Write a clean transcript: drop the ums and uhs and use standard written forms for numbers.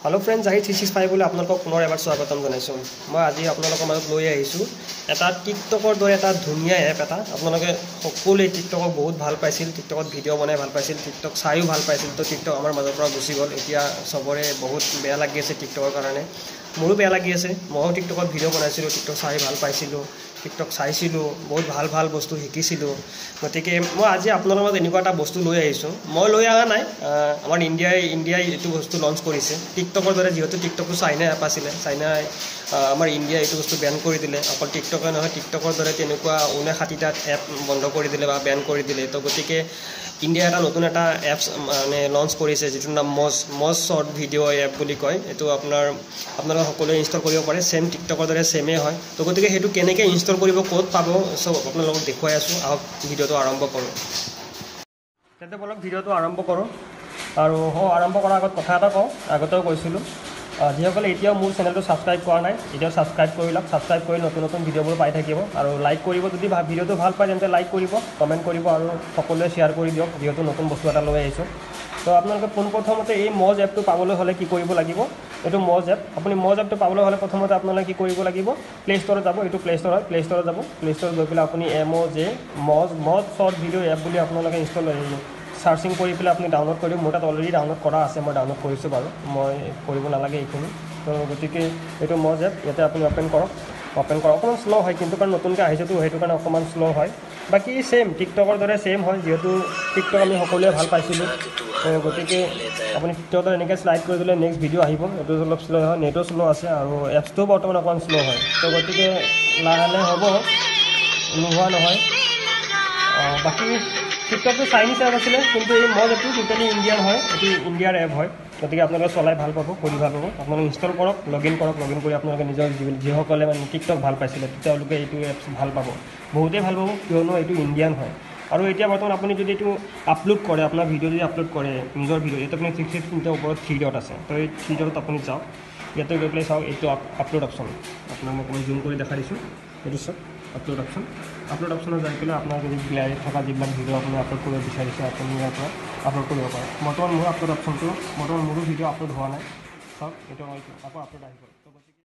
Hello' friends, জাহিৰ 365লৈ আপোনালোকক পুনৰ এবাৰ স্বাগতম জনাইছোঁ। মই আজি আপোনালোকৰ মাজত লৈ আহিছোঁ এটা টিকটকৰ দৰে এটা ধুনীয়া এপ এটা। আপোনালোকে সকলোৱে টিকটকক বহুত ভাল পাইছিল, টিকটকত ভিডিঅ' বনাই ভাল পাইছিল, টিকটক চায়ো ভাল পাইছিল। তো টিকটক আমাৰ মাজৰ পৰা গুচি গ'ল, এতিয়া চবৰে বহুত বেয়া লাগি আছে টিকটকৰ কাৰণে। মোৰো বেয়া লাগি আছে, ময়ো টিকটকত ভিডিঅ' বনাইছিলোঁ, টিকটক চাই ভাল পাইছিলোঁ, টিকটক চাইছিলোঁ, বহুত ভাল ভাল বস্তু শিকিছিলোঁ। গতিকে মই আজি আপোনালোকৰ মাজত এনেকুৱা এটা বস্তু লৈ আহিছোঁ। মই লৈ অহা নাই, আমাৰ ইণ্ডিয়াই এইটো বস্তু লঞ্চ কৰিছে টিকটকৰ দৰে। যিহেতু টিকটকটো চাইনা এপ আছিলে, চাইনাই আমাৰ ইণ্ডিয়াই এইটো বস্তু বেন কৰি দিলে। অকল টিকটকে নহয়, টিকটকৰ দৰে তেনেকুৱা ৫৯টা এপ বন্ধ কৰি দিলে বা বেন কৰি দিলে। তো গতিকে ইণ্ডিয়াই এটা নতুন এটা এপছ মানে লঞ্চ কৰিছে, যিটোৰ নাম মজ শ্বৰ্ট ভিডিঅ' এপ বুলি কয়। এইটো আপোনালোকে সকলোৱে ইনষ্টল কৰিব পাৰে, ছেম টিকটকৰ দৰে ছেমেই হয়। তো গতিকে সেইটো কেনেকৈ ইনষ্টল কৰিব, ক'ত পাব, চব আপোনালোকক দেখুৱাই আছোঁ। আহক ভিডিঅ'টো আৰম্ভ কৰোঁ। তেন্তে বলক ভিডিঅ'টো আৰম্ভ কৰোঁ। আৰু আৰম্ভ কৰাৰ আগত কথা এটা কওঁ, আগতেও কৈছিলোঁ, যিসকলে এতিয়াও মোৰ চেনেলটো ছাবস্ক্ৰাইব কৰা নাই, এতিয়াও ছাবস্ক্ৰাইব কৰি লওক। ছাবস্ক্ৰাইব কৰি নতুন নতুন ভিডিঅ'বোৰ পাই থাকিব। আৰু লাইক কৰিব, যদি ভিডিঅ'টো ভাল পায় তেন্তে লাইক কৰিব, কমেণ্ট কৰিব আৰু সকলোৱে শ্বেয়াৰ কৰি দিয়ক, যিহেতু নতুন বস্তু এটা লৈ আহিছোঁ। তো আপোনালোকে পোনপ্ৰথমতে এই মজ এপটো পাবলৈ হ'লে কি কৰিব লাগিব, এইটো মজ এপ, আপুনি মজ এপটো পাবলৈ হ'লে প্ৰথমতে আপোনালোকে কি কৰিব লাগিব, প্লে' ষ্ট'ৰত যাব। এইটো প্লে' ষ্ট'ৰ হয়, প্লে' ষ্ট'ৰত যাব। প্লে' ষ্ট'ৰত গৈ পেলাই আপুনি MOJ Moj short video app বুলি আপোনালোকে ইনষ্টল চাৰ্চিং কৰি পেলাই আপুনি ডাউনলোড কৰিব। মোৰ তাত অলৰেডি ডাউনলোড কৰা আছে, মই ডাউনলোড কৰিছোঁ বাৰু, মই কৰিব নালাগে এইখিনি। তো গতিকে এইটো মজ এপ, ইয়াতে আপুনি অ'পেন কৰক। অ'পেন কৰক, অকণমান শ্ল' হয় কিন্তু, কাৰণ নতুনকৈ আহিছেতো, সেইটো কাৰণে অকণমান শ্ল' হয়। বাকী ছেইম টিকটকৰ দৰে ছেইম হয়, যিহেতু টিকটক আমি সকলোৱে ভাল পাইছিলোঁ। গতিকে আপুনি টিকটকত এনেকৈ শ্লাইড কৰি দিলে নেক্সট ভিডিঅ' আহিব। এইটো অলপ শ্ল' হয়, নেটো শ্ল' আছে আৰু এপছটোও বৰ্তমান অকণমান শ্ল' হয়। তো গতিকে লাহে লাহে হ'ব, নোহোৱা নহয়। বাকী টিকটকটো চাইনিজ এপ আছিলে, কিন্তু এই মজ এপটো টোটেলি ইণ্ডিয়ান হয়, এইটো ইণ্ডিয়াৰ এপ হয়। গতিকে আপোনালোকে চলাই ভাল পাব, কৰি ভাল পাব। আপোনালোকে ইনষ্টল কৰক, লগ ইন কৰক। লগ ইন কৰি আপোনালোকে নিজৰ যিসকলে মানে টিকটক ভাল পাইছিলে তেওঁলোকে এইটো এপছ ভাল পাব, বহুতেই ভাল পাব, কিয়নো এইটো ইণ্ডিয়ান হয়। আৰু এতিয়া বৰ্তমান আপুনি যদি এইটো আপলোড কৰে, আপোনাৰ ভিডিঅ' যদি আপলোড কৰে, নিজৰ ভিডিঅ', এইটো আপুনি 360 ওপৰত 3 ডট আছে, তো এই 3 ডটত আপুনি যাওক, ইয়াতে গৈ পেলাই চাওক এইটো আপলোড অপশ্যন। আপোনাক মই অকণমান জুম কৰি দেখাই দিছোঁ, এইটো চাওক আপলোড অপশ্যন। আপলোড অপশ্যনত যাই পেলাই আপোনাৰ যদি গ্লেৰাৰীত থকা যিবিলাক ভিডিঅ' আপুনি আপলোড কৰিব বিচাৰিছে, আপুনি ইয়াৰ পৰা আপলোড কৰিব পাৰে। বৰ্তমান মোৰ আপলোড অপশ্যনটো, বৰ্তমান মোৰো ভিডিঅ' আপলোড হোৱা নাই। চাওক এইটো আকৌ আপলোড আহি গ'ল।